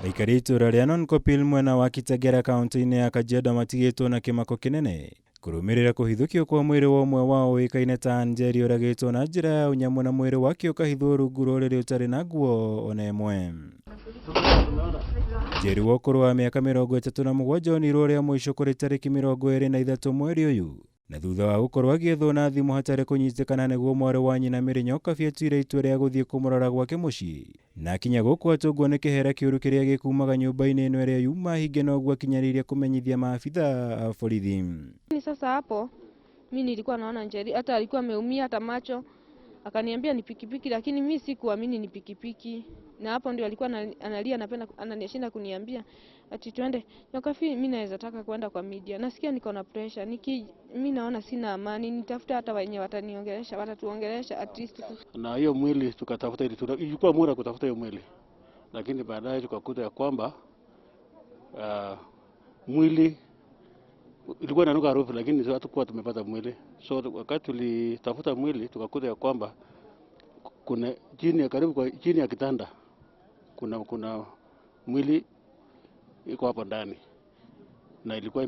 Aikari a itũũra rĩa Nonkopil mwena wa Kitengela kaunti-inĩ ya Kajiado matigĩtwo na kĩmako kĩnene kũrũmĩrĩra kũhithũkio kwa mwĩrĩ wa ũmwe wao ũĩkaine ta Njeri ũragĩtwo na njĩra ya ũnyamũ na mwĩrĩ wake ũkahithwo rungu rwa ũrĩrĩ ũtarĩ na nguo ona ĩmwe. Njeri wa ũkũrũ wa mĩaka 37 onirwo rĩa mũico kũrĩ tarĩki 23 mweri ũyũ na thutha wa gũkorwo agĩethwo na thimũ hatarĩ kũnyitĩkana nĩguo mwarĩ wa nyina Mary Nyokabi atuire itua rĩa gũthiĩ kũmũrora gwake mũciĩ na akinya gũkũ atũngwo nĩ kĩhera kĩũru kĩrĩa gĩkumaga nyũmba-inĩ ĩno ĩrĩa yuma hinge noguo akinyanĩirie kũmenyithia maabitha a borithi. Ni sasa hapo mi nilikuwa naona Njeri hata alikuwa ameumia hata macho, akaniambia ni pikipiki, lakini mi sikuamini ni pikipiki. Na hapo ndio alikuwa analia, anapenda ananishinda kuniambia ati twende Nyokabi, mi naweza taka kwenda kwa media, nasikia niko na pressure, niki mi naona sina amani, nitafuta hata wenye wataniongelesha, watatuongelesha at least. Na hiyo mwili tukatafuta, ilikuwa muda kutafuta hiyo mwili, lakini baadaye tukakuta ya kwamba mwili ilikuwa inanuka harufu, lakini hatukuwa tumepata mwili. So wakati tulitafuta mwili tukakuta ya kwamba kuna chini ya karibu kwa chini ya kitanda kuna mwili iko hapo ndani na ilikuwa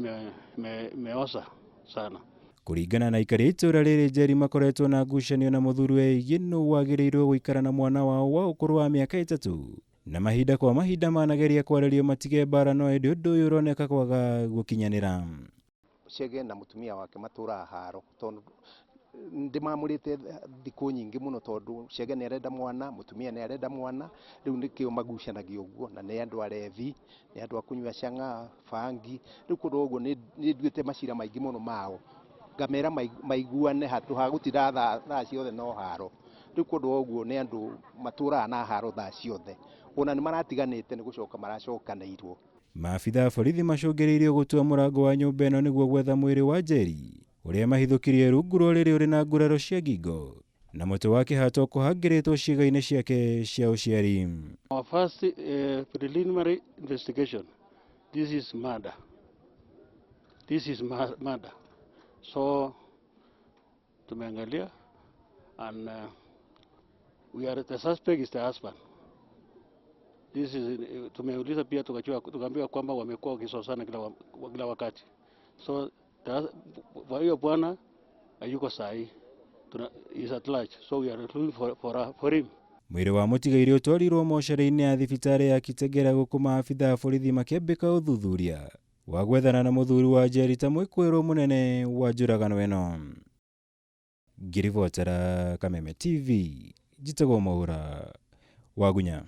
imeoza sana. Kũringana na aikari a itũũra rĩrĩ Njeri makoretwo na ngucanio na mũthuri wĩgiĩ nũ wagĩrĩirwo gũikara na mwana wao wa ũkũrũ wa mĩaka 3 na mahinda kwa mahinda manageria kwarĩrio matige mbara no ĩndĩ ũndũ ũyũ ũroneka kwaga gũkinyanĩra. Chege na mutumia wake matũraga haro tondu ndimamũrĩte thikũ nyingĩ mũno tondu Chege nĩ arenda mwana, mutumia nĩ arenda mwana, rĩu nĩkĩo magucanagia ũguo, na nĩ andũ arevi, nĩ andũ a kũnyua chang'aa, bangi, rĩu kũndũ ũguo nĩ nduĩte macira maingĩ mũno mao ngamera maiguane handũ ha gũtinda thaa ciothe no haro, rĩu kũndũ ũguo nĩ andũ matũraga na haro thaa ciothe, ona nĩ maratiganĩte nĩ gũcoka maracokanĩirwo. Maabitha a borithi macũngĩrĩirio gũtua mũrango wa nyũmba ĩno nĩguo gwetha mwĩrĩ wa Njeri ũrĩa mahithũkirie rungu rwa ũrĩrĩ ũrĩ na nguraro cia ngingo na mũtĩ wa kĩhato kũhangĩrĩtwo ciĩga-inĩ ciake cia ũciari. Our first preliminary investigation, this is murder. This is murder. So tumeangalia and we are the suspect is the husband. This is tumeuliza pia tukaambiwa kwamba wamekuwa wakisosana kila wakati. So kwa hiyo bwana hayuko sahi, is at large, so we are looking for him. Mwĩrĩ wa mũtigairĩ ũtwarirwo mocarĩ-inĩ ya thibitarĩ ya Kitengela gũkũ maabitha a borithi makĩambĩka ũthuthuria wa gwethana na mũthuri wa Njeri ta mwĩkũĩrwo mũnene wa njũragano ĩno. Ngĩribotera Kameme TV, njĩtagwo Mwaura Wagunya.